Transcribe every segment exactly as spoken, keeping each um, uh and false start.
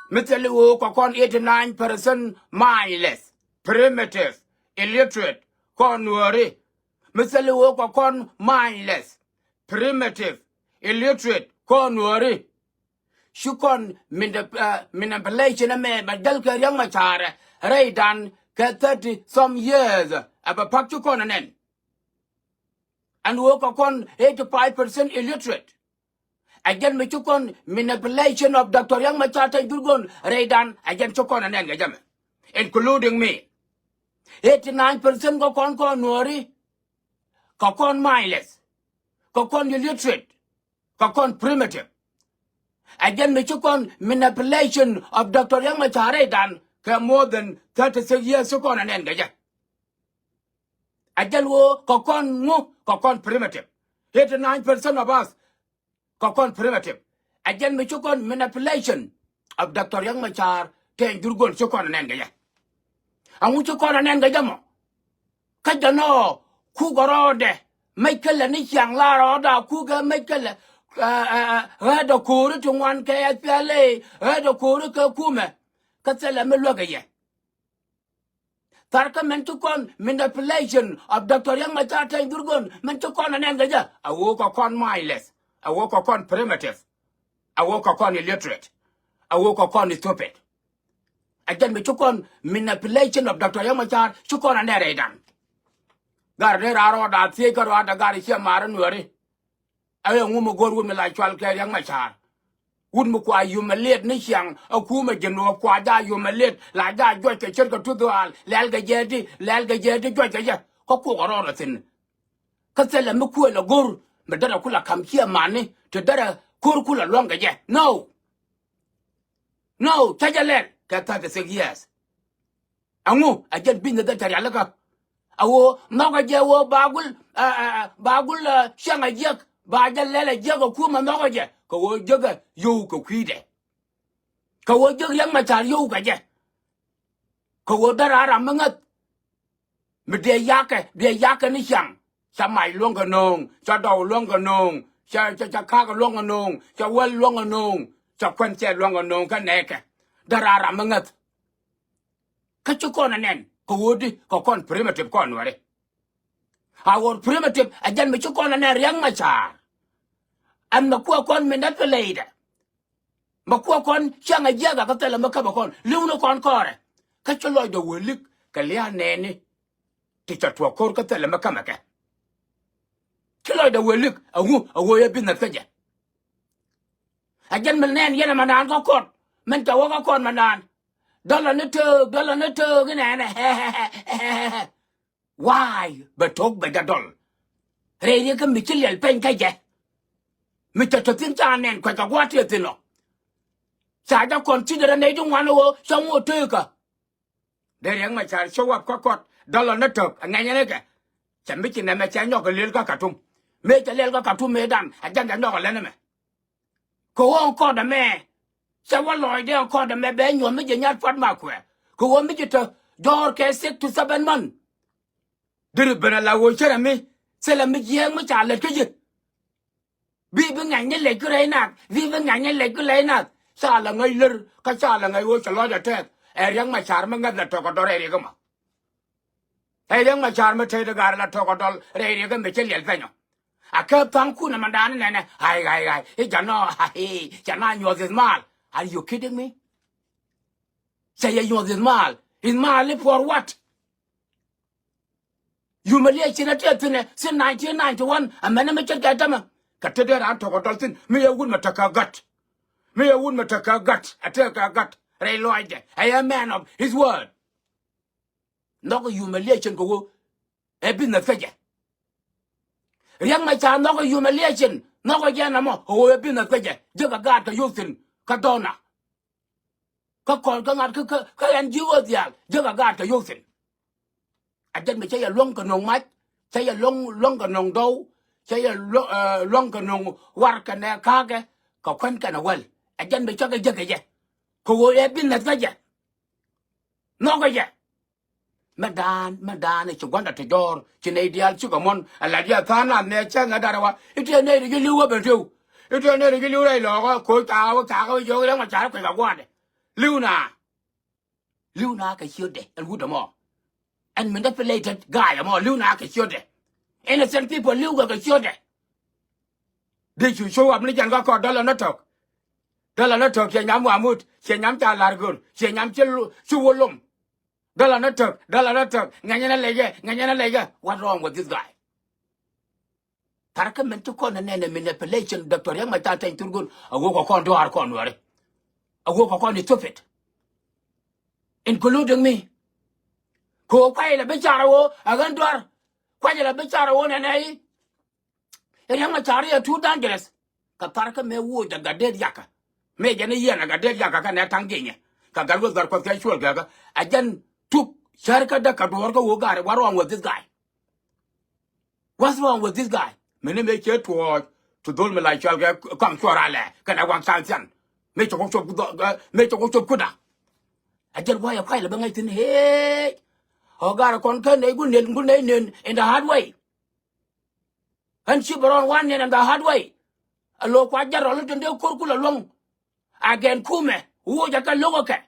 Mi thil i̱ ɣöö kɛ kɔn eighty nine percent mindless, primitive, illiterate kɔn Nuääri. Mi thil i̱ ɣöö kɛ kɔn mindless, primitive, illiterate kɔn Nuääri. Ci kɔn manipulation ɛmɛ bɛ jäl kɛ Riɛk Macar rɛydan kɛ thirty some years. Ɛ bɛ pa̱k ci kɔn ɛ nɛn. Ɛn ɣöö kɛ kɔn eighty five percent illiterate. Ɛ jɛn mi ci kɔn manipulation of Doctor Riɛk Macar Teny Dhurgon rɛydan, ɛ jɛn ci kɔn ɛ nɛn kɛ jɛ mɛ, including me. Eighty nine percent kɛ kɔn kɔn Nuääri, kɛ kɔn mindless, kɛ kɔn illiterate, kɛ kɔn primitive. Ɛ jɛn mi ci kɔn manipulation of Doctor Riɛk Macar rɛydan kɛ more than thirty six years ci kɔn ɛ nɛn kɛ jɛ. Ɛ jɛn ɣöö kɛ kɔn ŋu, kɛ kɔn primitive. Eighty nine percent of us kɛ kɔn primitive. Ɛ jɛn mi ci kɔn manipulation of Doctor Riɛk Macar Teny Dhurgon ci kɔn ɛ nɛn kɛ jɛ. Ɛŋu ci kɔn ɛ nɛn kɛ jɛ mɔ? Kä jɛ nɔ kukɛ rɔɔdɛ mec kälɛ ni ciaŋ la rɔɔda kukɛ mec kälɛ ɣädɛ ko̱ri ti ŋuan kɛ ɛ pialɛ ɣädɛ ko̱ri kɛ kumɛ. Kä thilɛ mi luäk kɛ yɛ. Tharkä min ci kɔn manipulation of Doctor Riɛk Macar Teny Dhurgon min ci kɔn ɛ nɛn kɛ jɛ, a ɣöö kɛ kɔn mindless, a ɣöö kɛ kɔn primitive, a ɣöö kɛ kɔn illiterate, a ɣöö kɛ kɔn stupid. Ɛ jɛn mi ci kɔn manipulation of Doctor Riɛk Macar ci kɔn ɛ nɛn rɛydan. Gar dee raar rɔɔda thiec kä rɔɔda gar ciɛ mar Nuääri. Ɛ ŋu mi go̱r wut mi la cual kɛ Riɛk Macar? Wut mi kua humiliate ni ciaŋ ɛ kumɛ Jinub kua ja humiliate la ja juɔc kɛ ce̱tkɛ tuth dhuaal lɛl kɛ jɛ di lɛl kɛ jɛ di juɔc kɛ jɛ. Kä kukɛ rɔɔdɛ thi̱n. Kä thilɛ mi kuël ɛ go̱r mi derɛ kulɛ ka̱m ciɛ mani ti derɛ ko̱r kulɛ luäŋ kɛ jɛ. No. No, cä jɛ lɛl kɛ thirty six years. Ɛŋu ɛ jɛn business ɛ cɛ rialikä? A ɣöö nhɔkɛ jɛ ɣöö ba gul, ba gul ciaŋ a jiäk ba jɛ lɛl a jiäk a kumɛ nhɔkɛ jɛ kɛ ɣöö jiäkɛ yio̱w kɛ kui̱dɛ. Kɛ ɣöö jiäk Riɛk Macar yio̱w kɛ jɛ. Kɛ ɣöö dära ram mi ŋäth. Mi dee yakɛ dee yakɛ ni ciaŋ. Ca mac luäŋ kɛ no̱o̱ŋ, ca dɔw luäŋ kɛ no̱o̱ŋ, ca ca ca ka̱a̱k luäŋ kɛ no̱o̱ŋ, ca wäl luäŋ kɛ no̱o̱ŋ, ca kuɛn cɛ luäŋ kɛ no̱o̱ŋ kä nɛɛkɛ. Dära ram mi ŋäth. Kä ci kɔn ɛ nɛn kɛ ɣöö di kɛ kɔn primitive kɔn Nuääri. A ɣöö primitive ɛ jɛn mi ci kɔn ɛ nɛn Riɛk Macar. Ɛn mɛ kuɛ kɔn manipulate. Mɛ kuɛ kɔn ciaŋ a jiäk a kä thilɛ mɛ kämɛ kɔn li̱w ni kɔn kɔrɛ. Kä ci lɔcdɛ wee lik kɛ lia̱a̱ nɛɛni. Ti ca tuɔɔk ko̱r kä thilɛ mɛ kämɛ kɛ. Ci lɔcdɛ wee lik a ŋu a ɣöö yɛ business kä jɛ. A jɛn mi nɛn yɛn ɛmɛ naan kä kɔt min ca wä kä kɔt mɛ naan. Dɔlɔ ni töök, dɔlɔ ni töök inɛnɛ. Why bɛ to̱k bɛ jɛ dɔl? Rɛy riɛk kä mi ci liɛl peny kä jɛ. Mi cɛ tɔ thi̱n ca nɛn kuec kɛ gua̱a̱th tëë thi̱n ɔ. Ca jɛ consider nɛy ti ŋuan ɣöö cä ŋo̱o̱ tëëkä. Dee Riɛk Macar show up kä kɔt dɔlɔ ni tök ɛ ŋɛnyɛ ni kɛ. Cɛ mi ci nɛmɛ cɛ nyɔk kɛ lël kä Katum. Mëë cɛ lɛl kä Katum mëë dan ɛ jɛn cɛ nyɔk kɛ lɛn ɛmɛ. Kɛ ɣöö ɛn kɔt ɛmɛ cɛ wä lɔcdɛ ɛn kɔt ɛmɛ bɛ nyuɔ̱th mi jɛ nyat pua̱t ma kuɛ. Kɛ ɣöö mi jɛ tɔ jɔ̱ɔ̱r kɛ six to seven month. Deri ben ala ɣöö cärɛ mi thilɛ mi jiääk mi ca lät kä ji̱. Bi bi ŋa̱cni lɛc ki rɛy nath, bi bi ŋa̱cni lɛc ki rɛy nath. Ca la ŋäc lär kä ca la ŋäc ɣöö cɛ lɔc ɛ tɛth. Ɛ Riɛk Macar mi ŋäth la tɔk ɛ dɔr ɛ riɛk ɛmɔ. Ɛ Riɛk Macar mi tɛth ti gaar la tɔk ɛ dɔl rɛy riɛk ɛmɛ cɛ liɛl pɛnyɔ. A kɛ tha̱a̱ŋ kun ɛmɛ da̱a̱n nɛnɛ. Ay ay ay i̱ janɔ. Ay cɛ na nyuɔth ith mal. Are you kidding me? Cɛ yɛ nyuɔth ith mal. Ith mal i̱ for what? Humiliation a tëë thi̱n ɛ since nineteen ninety one. Amɛn mi ce̱tkɛ tämɛ kɛ te dee raan tɔk ɛ dɔl thi̱n mi yɛ wut mɛ tekɛ gät. Mi yɛ wut mɛ tekɛ gät a tekɛ gät rɛy lɔcdɛ. Ɛ yɛ man of his word. Nhɔk humiliation kɛ ɣöö ɛ business kä jɛ. Riɛk Macar nhɔk humiliation nhɔk jɛ ɛn ɛmɔ ɣöö ɛ business kä jɛ. Jiäk a gaat kɛ yio̱w thi̱n kä dhɔna. Kä kɔn kä ŋa̱t kä kä kä ɛn ji̱ ɣöö dhiaal jiäk a gaat kɛ yio̱w thi̱n. A jɛn mi cä yɛ luäŋ kɛ no̱o̱ŋ mac, cä yɛ luäŋ luäŋ kɛ no̱o̱ŋ dɔw, cä yɛ luäŋ, eh, luäŋ kɛ no̱o̱ŋ war kɛnɛ ka̱a̱kɛ kɛ kuän kɛnɛ wäl. A jɛn mi cä kɛ jiäk kɛ jɛ kɛ ɣöö ɛ business kä jɛ. Nhɔkɛ jɛ. Mɛ daan mɛ daan ɛ ci gua̱ndɛ ti jɔ̱ɔ̱r ci nɛy diaal cikɛ muɔ̱n. Ɛ la diaal tha̱a̱ŋ nath nɛ cäŋ ɛ darɛ wa i̱ tëë nɛy ri ji̱ li̱w ɣä ben tiw. I̱ tëë nɛy ri ji̱ li̱w rɛy lɔɔk ɣä koc thaak wä thaak ɣä wä jiök rɛŋ ɛ ca̱r kuec kɛ gua̱a̱dɛ. Li̱w na. Li̱w na kɛ ciötdɛ ɛn wut ɛmɔ. Ɛn manipulated guy ɛmɔ li̱w na kɛ ciötdɛ. Innocent people li̱w kɛ kɛ ciötdɛ. Dee cu show up ni jɛn kä kɔt dɔlɔ ni tɔk. Dɔlɔ ni tɔk ciɛ nyam wamut ciɛ nyam ca lar gör ciɛ nyam ci ci wä lom. Dɔlɔ ni tɔk dɔlɔ ni tɔk ŋɛnyɛ ni lɛcɛ ŋɛnyɛ ni lɛcɛ. What wrong with this guy? Tharkɛ min ci kɔn nɛnɛ manipulation Doctor Riek Machar Teny Thurgood a wok kɔn duaar kɔn wɛri. A wok kɔn stupid. Including me. Ko kuay la bi car wo a ɣän duaar. Kuay la bi car wo nɛnɛ yi. Riek Machar yɛ too dangerous. Ka tharkɛ mɛ wo jɛ gat det yakä. Mɛ jɛ ni yɛn a gat det yakä kɛ nɛ taŋ jinyɛ. Ka gat weth gat kuɔth kɛ cuɔl gɛkä a jɛn tuk cär kä däk ka duɔɔr kä wo gari. What wrong with this guy? What's wrong with this guy? Mini mëë ciɛ tuɔɔc ti dhol mi la cual kɛ kɔaŋ cuɔr alɛ kɛnɛ waŋ can thian. Mëë cɛ ku cop ku dhɔ mëë cɛ ku cop kuda. A jɛl wayɛ kuay lɛ bä ŋäc thin hee. Ɔ gar kɔn kä nɛy gun nɛn gun nɛy nɛn in the hard way. Ɣän ci bɛ rɔn wan nɛn in the hard way. A lo̱o̱ kua jɛr rɔl itin dee ko̱r kulɛ luɔ̱ŋ. A gɛn kumɛ woc a kɛ lo̱k ɛ kɛ.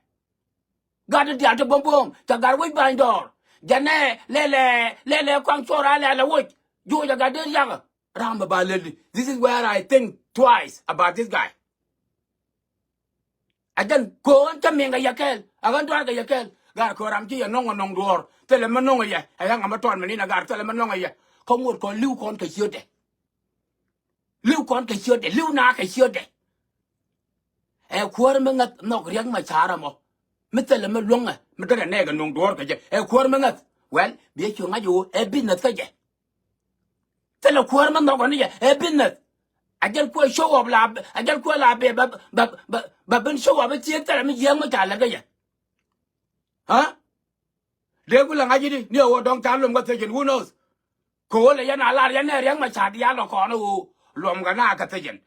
Gat diaal ti bämbäŋ ca gat wec ba̱ny dɔɔr. Jɛnɛ lɛlɛ lɛlɛ kɔaŋ cuɔr a lɛlɛ woc. Juɔc a gat dee riakä. Ram bɛ ba lɛli. This is where I think twice about this guy. A jɛn ko̱o̱n cä mi̱ŋ kɛ yɛ kɛɛl a ɣän duaar kɛ yɛ kɛɛl. Gar ko̱o̱n ram ci yɛ nɔŋ ɛ nɔŋ duɔ̱ɔ̱r thilɛ mi nɔŋ ɛ yɛ ɛ yaŋ amä tɔɔn mi ni̱n a gar thilɛ mi nɔŋ ɛ yɛ. Kä ŋot kɔn li̱w kɔn kɛ ciötdɛ. Li̱w kɔn kɛ ciötdɛ li̱w na kɛ ciötdɛ. Ɛ kuäär mi ŋäth nhɔk Riek Machar ɛmɔ. Mi thilɛ mi luäŋɛ mi dɔ̱dɛ nɛɛkɛ nuŋ duɔ̱ɔ̱r kɛ jɛ ɛ kuäär mi ŋäth. Well biɛ cu ŋa̱c ɣöö ɛ business kä jɛ. Thilɛ kuäär mi nhɔk ɣän ni jɛ ɛ business. A jɛl kuäär show up la a jɛl kuäär la bɛ bɛ bɛ bɛ ben show up i̱ thieek thilɛ mi jiääk mi ca lät kä jɛ. Ɣä? Dee ku lɛ ŋa̱c i̱di ni ɛ ɣöö dɔ̱ŋ ca luɔm kä thiecin who knows? Kɛ ɣöö lɛ yɛn a lar yɛn nɛ Riek Machar diaal lɔ kɔn ɣöö luɔm kɛ na kä thiecin.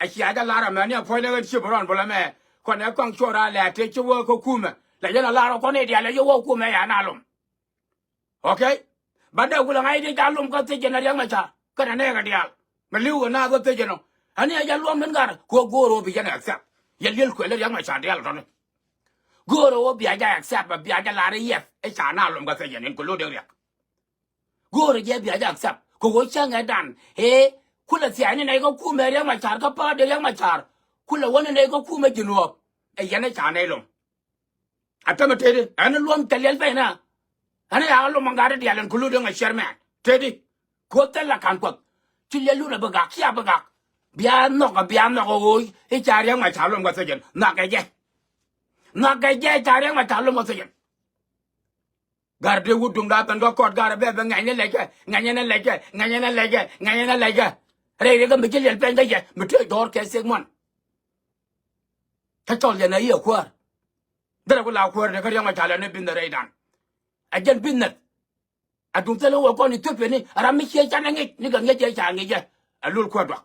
A cia jɛ lar amɛ ni a puɔ̱ny ni ɣän ci bi rɔn bi lɔ mɛ kɔn ɛ kɔaŋ cuɔr a lɛ a tëë ci wä kä kumɛ lɛ yɛn a lar ɔ kɔn i̱ diaal ɛ yɛ wä kumɛ ya na luɔm. Okay. But dee wulɛ ŋa̱c i̱di ca luɔm kä thiecin ɛ Riek Machar kɛnɛ nɛɛkɛ diaal. Mɛ li̱w kɛ naath kä thiecin ɔ. Ani ɛ jɛ luɔm min gar kuɛ go̱o̱r ɣöö bi yɛn accept. Yɛ liel kuɛl ɛ Riek Machar diaal ɛ tɔ̱ni. Go̱o̱r ɣöö bia jɛ accept bia jɛ lar i̱ yɛth i̱ ca na luɔm kä thiecin including Riek. Go̱o̱rä jɛ bia jɛ accept kɛ ɣöö cäŋɛ dan ëë kulɛ thia̱a̱c ni nɛy kä kumɛ Riek Machar kä pa̱a̱t di Riek Machar. Kulɛ wä ni nɛy kä kumɛ Jinub ɛ yɛn ɛ ca nɛy lom. A tämɛ tëëdi ɛn luɔm kɛ liɛl pɛy na. Ɛn ɛ yakä lom ɛ ŋa̱t di diaal ɛn kulu di ŋa ciɛr mɛn tëëdi. Kɛ ɣöö thil la ka̱n kuɔth ci liɛl lun ɛ bi gak cia bi gak. Bia nhɔk ɛ bia nhɔk ɛ ɣöö i̱ ca Riek Machar lom kä thiecin nhɔk ɛ jɛ. Nhɔk ɛ jɛ ca Riek Machar lom kä thiecin. Gar dee wut duŋda ben kä kɔt gar bɛ bɛ ŋɛny ni lɛcɛ ŋɛny ni lɛcɛ ŋɛny ni lɛcɛ ŋɛny ni lɛcɛ. Rɛy rɛy kä mi ci liɛl pɛny kä yɛ mi tëë jɔ̱ɔ̱r kɛ thiek muɔ̱n. Kä cɔl yɛn a yiëë kuäär. Derɛ ku la kuäär ni kä Riek Machar lɛ ni business rɛydan. A jɛn business. A duŋ thilɛ wä kɔn Ethiopia ni a ram mi ciɛ canɛ ŋic ni kɛ ŋic jɛ ca ŋic jɛ. A lul kuäär duak.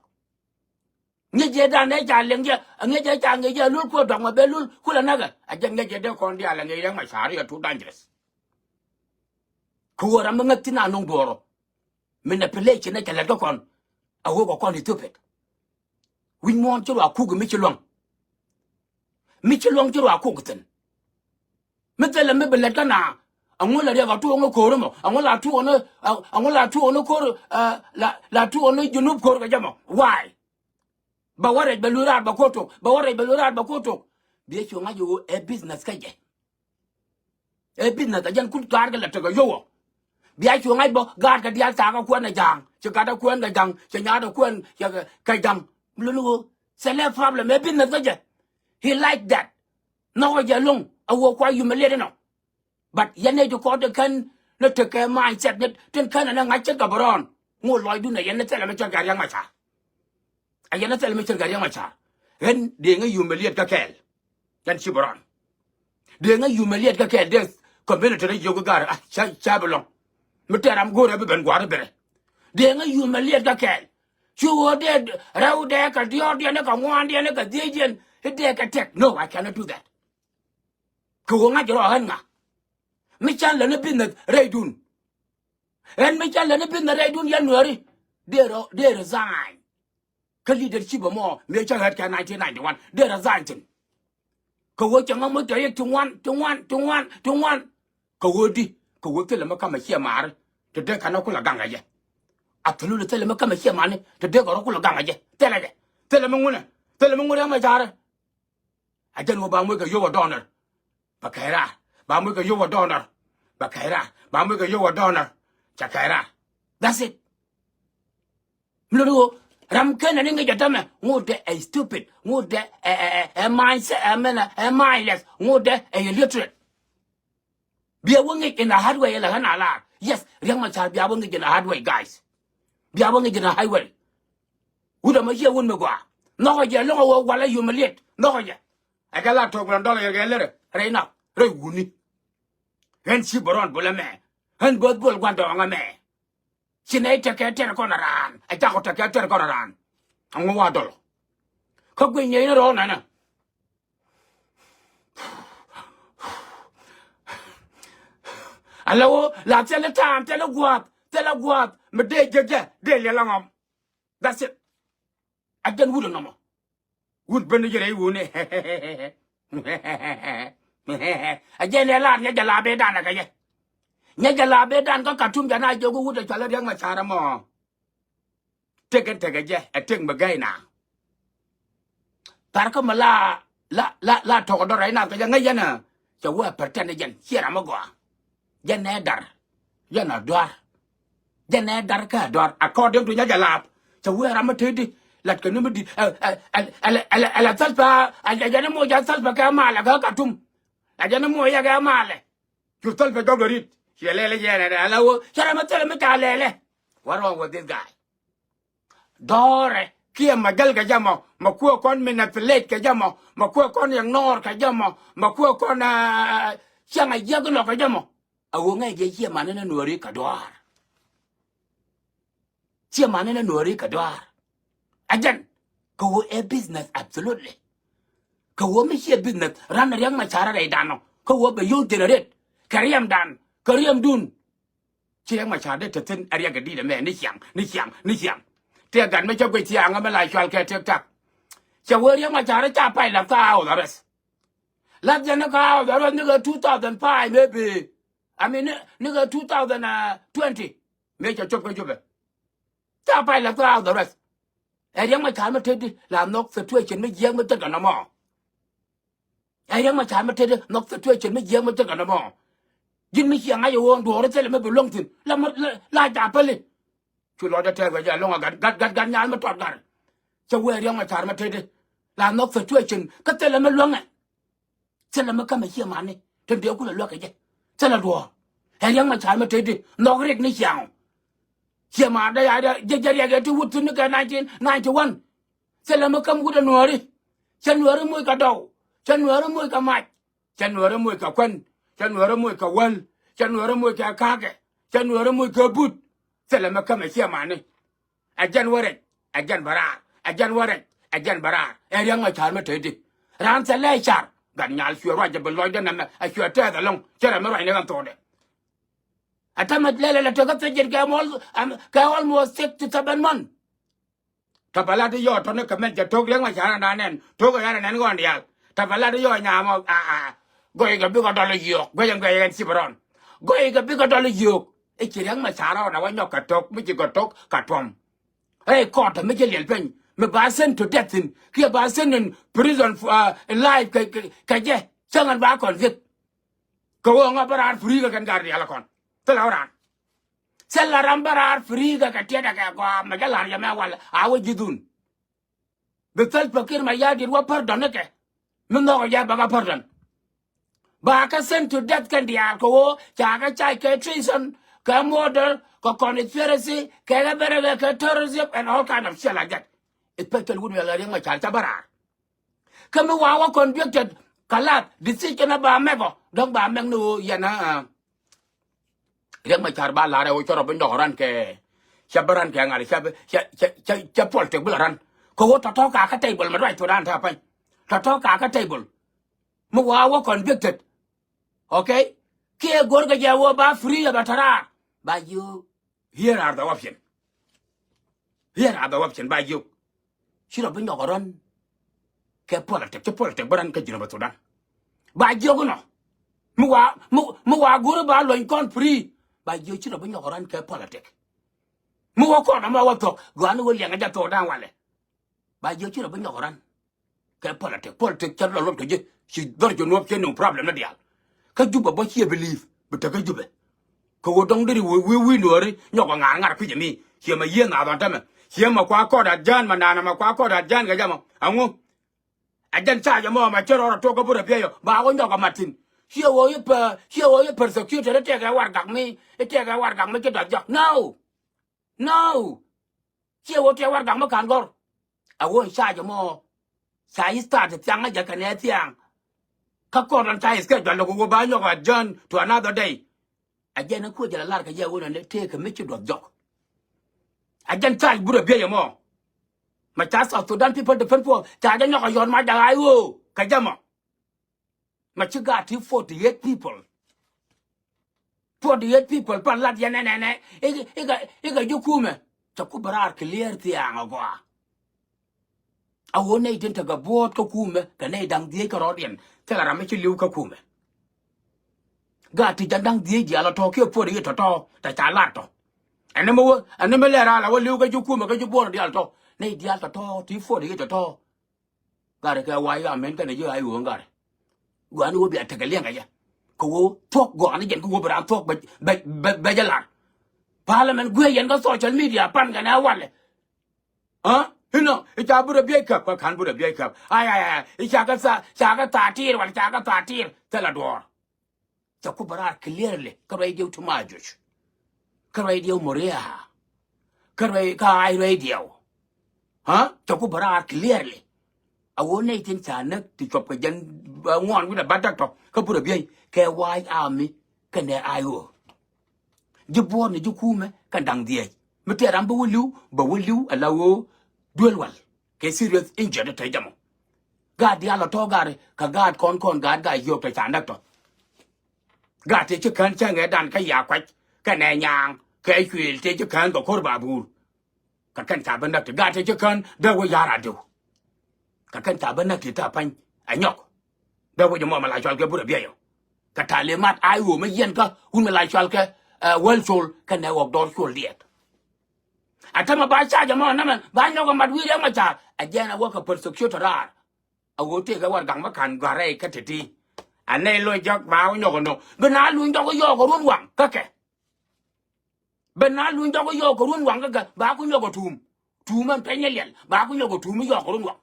Ŋi̱c jɛ dan ëë ca liŋ jɛ ŋi̱c jɛ ca ŋi̱c jɛ lul kuäär duak mɔ ben lul kulɛ näkɛ. A jɛ ŋi̱c jɛ dee kɔn diaal ɛ ŋi̱c Riek Machar yɛ too dangerous. Kɛ ɣöö ram mi ŋäth thi̱n a nuŋ duɔ̱ɔ̱r ɔ. Manipulation ɛ cɛ lɛt kä kɔn. A ɣöö kɛ kɔn i̱ thiopet. Wi̱c muɔ̱ɔ̱n ci ruaak kuk mi ci luäŋ. Mi ci luäŋ ci ruaak kuk thi̱n. Mi thilɛ mi bi lɛt kä na. Aŋu la riɛk a tuɔɔŋ ɛ ko̱r mɔ aŋu la tuɔɔŋ ɛ aŋu la tuɔɔŋ ɛ ko̱r. La tuɔɔŋ ɛ Junub ko̱r kɛ jɛ mɔ why? Bɛ wä rɛc bɛ luth raar bɛ ko̱r tok bɛ wä rɛc bɛ luth raar bɛ ko̱r tok. Biɛ cu ŋa̱c ɣöö ɛ business kä jɛ. Ɛ business a jɛn kun ga̱a̱r kɛ lɛ tekɛ yowɔ. Bia cu ŋa̱c bä ga̱a̱r kɛ diaal thaak ɛ kuɛn ɛ ja̱a̱ŋ ci gat ɛ kuɛn kɛ ja̱ŋ ci nyaat ɛ kuɛn kɛ ja̱ŋ. Luni ɣöö thilɛ problem ɛ business kä jɛ. He like that. Nhɔk ɛ jɛ loŋ ɛ ɣöö kua humiliate inɔ. But yɛn nɛy ti kɔn ti kän ni tekɛ mindset ni tin kän ɛn ɛ ŋa̱c cä gabärɔɔn. Ŋot lɔcdun ɛ yɛn ni thilɛ mi cä gɛr yɛn ŋa̱c ca̱a̱. A yɛn a thil mi cir kɛ Riek Machar. Ɣän deeŋä humiliate kä kɛɛl. Yɛn ci bɛ rɔn. Deeŋä humiliate kä kɛɛl dee community rɛ jiök gar a ca ca bi lɔŋ. Mi tɛɛr ram go̱o̱rɛ bi ben gua̱a̱r bi rɛ. Deeŋä humiliate kä kɛɛl. Cu ɣöö dee rɛwdɛ kɛ diɔ̱ɔ̱rdiɛn kɛ ŋuaandiɛn kɛ dhiecdiɛn i̱ dee kɛ tɛk. No, I cannot do that. Kɛ ɣöö ŋa̱c rɔ ɣän ŋa. Mi can lä ni business rɛydun. Ɣän mi can lä ni business rɛydun yɛn nuääri. Dee rɔ dee resign. Kä leadership ɛmɔ mëë cä ɣät kɛ nineteen ninety-one dee resign thi̱n. Kɛ ɣöö cɛ ŋa moc tɔ yɛ ti ŋuan, ti ŋuan, ti ŋuan, ti ŋuan. Kɛ ɣöö di, kɛ ɣöö thilɛ mi kamɛ ciɛ maari, te dee kanɛ kulɛ gaŋ kɛ jɛ. Absolutely, thilɛ mi kamɛ ciɛ mani, te dee kɛ rɔ kulɛ gaŋ kɛ jɛ. Thilɛ jɛ, thilɛ mi ŋunɛ, thilɛ mi ŋunɛ mɛ carɛ. A jɛn ɣöö ba moc kɛ yio̱w a dɔɔnɛr, bɛ kɛy raar. Ba moc kɛ yio̱w a dɔɔnɛr, bɛ kɛy raar. Ba moc kɛ yio̱w a dɔɔnɛr, cɛ kɛy raar. That's it. Mi lot ɣöö ram kenɛ ni ŋi̱c a tämɛ, ŋot dee ɛ stupid, ŋot dee ɛ, ɛ, ɛ, ɛ mindset, ɛ mɛnɛ, ɛ mindless, ŋot dee ɛ illiterate. Bia wä ŋi̱c in a hard way, la ɣän a lar. Yes, Riek Machar bia wä ŋi̱c in a hard way, guys. Bia wä ŋi̱c in a hard way. Wut ɛmɔ ciɛ wut mi gɔaa. Nhɔkɔ jɛ, lo̱ŋ a wä walɛ humiliate. Nhɔkɔ jɛ. Ɛ kɛ la tok bɛ rɔn dɔl yɛr kɛ lärɛ rɛy nath rɛy wuni. Ɣän ci bɛ rɔn bulɛ mɛ. Ɣän bä dhol gua̱n dɔɔŋä mɛ. Ci nɛy tekɛ tɛr kɔn a raan, a cakɔ tekɛ tɛr kɔn a raan. Aŋu wa dɔl. Kä guic nyɛy ni rɔɔk nɛnɛ. Ala ɣöö la thilɛ ta̱a̱m, thilɛ gua̱a̱th, thilɛ gua̱a̱th mi dee jek jɛ dee liɛl aŋɔm. That's it. A jɛn wut ɛnɔmɔ. Wut ben ni jɛ rɛy wuni. A jɛn ɛ lar nyɛ jɛ la bee danɛ kɛ jɛ. Nyɛ jɛ la bee dan kä Katum jɛ na jɛ wut ɛ cualɛ Riek Machar ɛmɔ. Tek ɛn tekɛ jɛ ɛ tek mi gɛy na. Thar kä mi la, la, la, la tɔk dɔr rɛy nath kɛ jɛ ŋäc yɛn ɛ. Cɛ wee pretend jɛn ciɛ ram mi gɔaa. Jɛn ɛ dar. Jɛn ɛ duar. Jɛn ɛ dar kä ɛ duar. According to nyɛ jɛ laap. Cɛ wee ram mi tëëdi. Lat kɛ ni mi di. Ɛ, ɛ, ɛ, ɛ, ɛ, ɛ, ɛ, Thalpa. Ɛ, ɛ, jɛn ɛ moc ɛ Thalpa kɛ malɛ kɛ Katum. Ɛ, jɛn ɛ moc ɛ kɛ malɛ. Cu Thalpa jɔk dɔ rit. Ciɛ lɛlɛ jɛn ɛ dɛ. Ala wee. Cɛ ram mi thilɛ mi ca lɛlɛ. What wrong with this guy? Dɔɔrɛ kiɛ ma jäl kɛ jɛ mɔ, ma kuɛ kɔn manipulate kɛ jɛ mɔ, ma kuɛ kɔn ignore kɛ jɛ mɔ, ma kuɛ kɔn, ah, cäŋ a jiäk lɔ kɛ jɛ mɔ. A ɣöö ŋäc jɛ ciɛ mani ni nuɔri kɛ dɔaar. Ciɛ mani ni nuɔri kɛ dɔaar. A jɛn kɛ ɣöö ɛ business absolutely. Kɛ ɣöö mi ciɛ business ran Riek Machar rɛy danɔ kɛ ɣöö bɛ yio̱w generate kɛ riɛmdan kɛ riɛmdun. Ci Riek Machar dee te thi̱n ɛ Riek kɛ di̱t ɛmɛ ni ciaŋ, ni ciaŋ, ni ciaŋ. Tëë gat mi cä guic thiaŋä mi la cual kɛ TikTok. Cɛ wee Riek Machar ca pay lath kä house arrest. Lath jɛ ni kä house arrest ni kɛ two thousand five maybe. I mean, ni, ni kɛ two thousand twenty. Mëë cɛ cop kä Jubɛ. Ca pay lath kä house arrest. Ɛ Riek Machar mi tetdi la nhɔk situation mi jiɛk mi thil kɛ nɔmɔ. Ɛ Riek Machar mi tetdi nhɔk situation mi jiɛk mi thil kɛ nɔmɔ. Ji̱n mi ciɛ ŋa̱c ɛ ɣöö duɔ̱ɔ̱ri thilɛ mi bi luäŋ thi̱n. La mi, la, la japäli. Cu lɔcdä tɛɛr wec jɛ lo̱ŋ a gat, gat, gat, gat nyal mi tɔt gat. Cɛ wee Riek Machar mi tetdi la nhɔk situation kä thilɛ mi luäŋɛ. Thilɛ mi kämɛ ciɛ mani tin dee kulɛ luäk kɛ jɛ. Thilɛ duɔ̱ɔ̱r. Ɛ Riek Machar mi tetdi nhɔk rik ni ciaŋ. Ciɛ mani dee ya jɛ, jɛ Riek ɛ ti wut thi̱n ni kɛ nineteen ninety one. Thilɛ mi käm wut ɛ nuääri. Cɛ nuääri moc kɛ dɔw. Cɛ nuääri moc kɛ mac. Cɛ nuääri moc kɛ kuän. Cɛ nuääri moc kɛ wäl. Cɛ nuääri moc kɛ ka̱kɛ. Cɛ nuääri moc kɛ but. Thilɛ mi kämɛ ciɛ mani. Ɛ jɛn wä rɛc, ɛ jɛn bä raar, ɛ jɛn wä rɛc, ɛ jɛn bä raar. Ɛ Riek Machar mi tetdi. Raan thilɛ car gat nyal cuɛ ruac jɛ bi lɔcdä nɛmɛ ɛ cuɛ tɛth ɛlɔ̱ŋ. Cɛ rɛ mi ruac ni kɛn thokdɛ. Ɛ tämɛ lɛlɛ lɛ tekä thiec jɛn kɛ mɔl, ɛm, kɛ almost six to seven month. Tɛ bɛ lat i̱ yɔɔ tɔ̱ni kɛ mɛn cɛ to̱k Riek Machar na nɛn to̱k ɛ yan nɛn ɣɔn diaal. Tɛ bɛ lat i̱ yɔɔ nyamɔ a a. Go̱ykɛ bikɛ dɔl i̱ yio̱o̱k guecɛ guecɛ kɛn cip rɔn. Go̱ykɛ bikɛ dɔl i̱ yio̱o̱k. I̱ ci Riek Machar rɔɔdɛ wä nyɔk kɛ to̱k mi ci kɛ to̱k kɛ tuɔ̱m. Ɛ kɔɔt mi ci liɛl peny mi ba send to death in kiɛ ba send in prison, ah, life kɛ, kɛ, kɛ jɛ. Cäŋ ɛn ba convict. Kɛ ɣöö ŋa bä raar free kɛ kɛn gat rial kɔn. Thilɛ ɣä raan. Thilɛ ram bä raar free kɛ kɛ tiɛt ɛ kɛ gɔaa mɛ jɛ la̱r yɛ mɛ wal a wä ji̱thun. Bi Salva Kiir Mayardit wä pardon ni kɛ. Mi nhɔkɛ jɛ bɛ kɛ pardon. Ba kɛ send to death kɛn diaal kɛ ɣöö ca kɛ charge kɛ treason, kɛ murder, kɛ conspiracy, kɛ kɛ bɛrɛ kɛ terrorism and all kind of shit like that. Especially wut mi la Riek Machar ca bä raar. Kä mi wa wä convicted kɛ lath decision a ba mɛk ɔ dɔ̱ŋ ba mɛk ni ɣöö yɛn a. Riek Machar ba lar ɛ ɣöö cä rɔ bi nyɔk ran kɛ cä bi ran kɛ ŋa̱l cä bi cä cä cä cä politic bi la ran. Kɛ ɣöö tɔ̱tɔ̱ ka kä table mi ruac thok dan te a pa̱ny. Tɔ̱tɔ̱ ka kä table. Mi wa wä convicted. Okay. Kiɛ go̱rkɛ jɛ ɣöö ba free ɛ bɛ tɔ̱ raar ba ji̱ ɣöö. Here are the option. Here are the option ba jiök. Ci rɔ bi nyɔk rɔn kɛ politic, ci politic bi rɔn kä Jinub Sudan. Ba jiök inɔ. Mi wa, mi, mi wa go̱ri ba luɔny kɔn free. Ba jiök ci rɔ bi nyɔk ran kɛ politic. Mi wä kɔn ɛmɔ wä thok gɔani wä liɛŋ jɛ thok da̱a̱n walɛ. Ba jiök ci rɔ bi nyɔk ran kɛ politic. Politic cɛ rɔ luɔt kɛ ji̱ ci dhɔr jɛ nuɔp cɛ nuŋ problem ni diaal. Kä Jubɛ bä ciɛ believe bi tek kä Jubɛ. Kɛ wä dɔŋ deri wi̱i̱ wi̱i̱ nuɔri nyɔk ŋa̱r ŋa̱r kui̱c ɛmi ciɛ mɛ yieen naath ɔn tämɛ ciɛ mɛ kua kɔɔt at jään mɛ naan ɛmɛ kua kɔɔt at jään kɛ jɛ mɔ ɛŋu. A jɛn ca jɛ mɔ mɛ cɛ rɔɔdɛ tuɔk kä burɛ biɛ yɔ ba wä nyɔk a mat thi̱n. Ciɛ wä yi pɛ ciɛ wä yi persecuted itek ɛ warɛgak mi itek ɛ warɛgak mi ci dɔth jɔk no. No. Ciɛ wä tëë warɛgak mi ka̱n gɔ̱r. A wä ca jɛ mɔ ca yi start thiaŋ a jɛ kɛ nɛ thiaŋ. Kä kɔn rɔn ca yi schedule lɛ kɛ wä ba nyɔk a adjourn to another day. A jɛn a kuec jɛ la lar kɛ jɛ a wä nɛ tëë kɛ mi ci duɔth jɔk. A jɛn ca burɛ biɛ yɛ mɔ. Ma ca South Sudan People Defense Force ca jɛ nyɔk a yɔn ma jaga I O kɛ jɛ mɔ. Ma ci gaat ti forty eight people. Forty eight people pan lat yɛn nɛnɛnɛ. Ikɛ ikɛ ikɛ ji̱ kumɛ. Ca ku bɛ raar clear thiaŋ a gɔaa. A wä nɛy tin tekɛ buɔ̱ɔ̱t kä kumɛ kɛ nɛy da̱ŋ dhieec kärɔɔdiɛn thilɛ ram mi ci li̱w kä kumɛ. Gaat ti jɛn da̱ŋ dhieec diaal a tɔ̱ kiɛ puɔ̱t i̱ tɔ̱tɔ̱ tɛ ca lar tɔ̱. Ɛn ni mi wä ɛn ni mi lɛ raal a wä li̱w kä ji̱ kumɛ kä ji̱ buɔ̱ɔ̱t diaal tɔ̱ nɛy diaal tɔ̱tɔ̱ ti puɔ̱t i̱ tɔ̱tɔ̱. Gat kɛ wa̱a̱ yam mɛn kɛnɛ ji̱ a i̱ ɣöö gat. Gua̱a̱ni wä bia tekɛ liɛŋ kɛ jɛ kɛ wä thuɔ̱k gɔaani jɛn kä wä bi raan thuɔ̱k bɛ bɛ bɛ jɛ lar. Parliament guiɛ yɛn kä social media pan kɛnɛ a walɛ. Aa inɔ i̱ ca bi rɔ biɛc käp kä ka̱n bi rɔ biɛc käp. Ay ay ay i̱ ca kä tha ca kä thaatiir wala ca kä thaatiir thilɛ duɔɔr. Ca ku bä raar clearly kä radio ti ma juc. Kä radio Moria kä radio kä ay radio. Aa ca ku bä raar clearly. A wä nɛy tin ca näk ti cuɔp kɛ jɛn ŋuan wi̱n a bä däk tɔ kä bi rɔ biɛc kɛ wa̱a̱c ami kɛnɛ ay ɣöö. Ji̱ buɔ̱ɔ̱t ni ji̱ kuumɛ kɛn da̱ŋ dhieec mi tëë ram bä wä li̱w bä wä li̱w ala ɣöö duel wal kɛ serious injured te jɛ mɔ. Gaat diaal ɔ tɔ̱ gaat kɛ gaat kɔn kɔn gaat gaat yio̱o̱k te ca näk tɔ. Gaat tëë ci kään cäŋ ɛ dan kä ya kuac kɛnɛ nyaaŋ kɛ cuëël tëë ci kään kɛ ko̱r babur. Kɛ kɛn ca bä näk ti gat ti ci kään dee wä ya̱r a diw. Kɛ kɛn ca bä näk ti thaa pa̱ny ɛ nyɔk. Dee wä jɛ mɔ mɛ la cual kɛ burɛ biɛyɔ. Kɛ talimat a i̱ ɣöö mɛ yiɛn kä wun mɛ la cual kɛ ɛ wäl col kɛnɛ ɣɔk dɔɔr col diɛt. A tämɛ ba ca jɛ mɔ nɛmɛ ba nyɔk ɛ mat wi̱i̱ riɛk mɛ ca̱r ɛ jɛn ɛ wä kɛ prosecutor raar. A ɣöö tëëkɛ warɛgak mɛ ka̱n gɔ̱a̱r rɛy kä ti̱ti̱. A nɛy lo̱ny jɔk ba wä nyɔk ɛ nɔ bi na luny jɔk ɛ yɔɔk ɛ ruɔ̱n waŋ kä kɛ. Ben na luny jɔk yɔɔk kɛ run waŋ kä kɛ ba ku nyɔk ɛ tuum. Tuum ɛn pɛny ɛ liɛl ba ku nyɔk ɛ tuum yɔɔk kɛ run waŋ.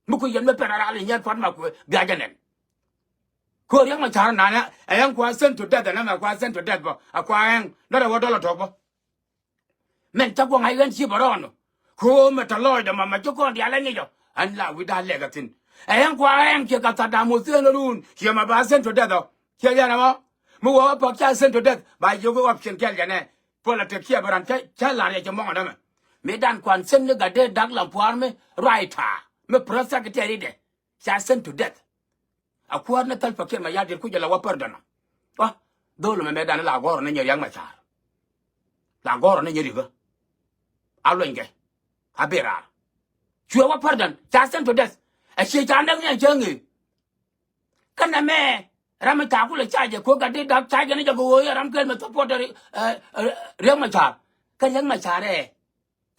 Mi ku yɛn mi pɛn a ral in yɛn pua̱t ma kuɛ bia jɛ nɛn. Ko̱r yɛn ma ca̱r nan ɛ ɛn kua sent to death ɛn ɛmɛ kua sent to death bä a kua ɛn dɔrɛ wä dɔl ɛ tɔk bä. Mɛn ca guaŋ a yɛn ci bä rɔɔn. Ko̱r mɛ tɔ lɔɔcdɛ ma mɛ ci kɔn diaal ɛ ŋic ɔ ɛn la wi̱cda lɛk ɛ thi̱n. Ɛ ɛn kua ɛn ciɛ ka Saddam Hussein run ciɛ ma ba sent to death ɔ. Ciɛ yɛn ɛmɔ mi wä wä pɔk ca sent to death ba yio̱k wä option kɛl jɛnɛ. Politic ciɛ bi ran cä cä lar yɛ cɛ mɔŋ dämɛ. Mi dan kuan sent ni gat dee dak lam pua̱a̱r mi ruac ta̱a̱ mi press secretary dɛ ca sent to death. A kuäär ni Salva Kiir Mayardit kucɛ la wä pardon. Wa dhol mɛ mɛ dan la gɔr ni nyɛ riak ma ca̱a̱r. La gɔr ni nyɛ rikä. A luenykɛ a bi raar. Cuɛ wä pardon ca sent to death. Ɛ ciɛ ca näk ni ɛn cä ŋëë. Kä nɛmɛ ram mi ca kulɛ ca jɛ ko̱ gat di dak ca jɛ ni jɛ kɛ ɣöö yɛ ram kɛl mi support ɛ Riek Machar. Kä Riek Machar ɛ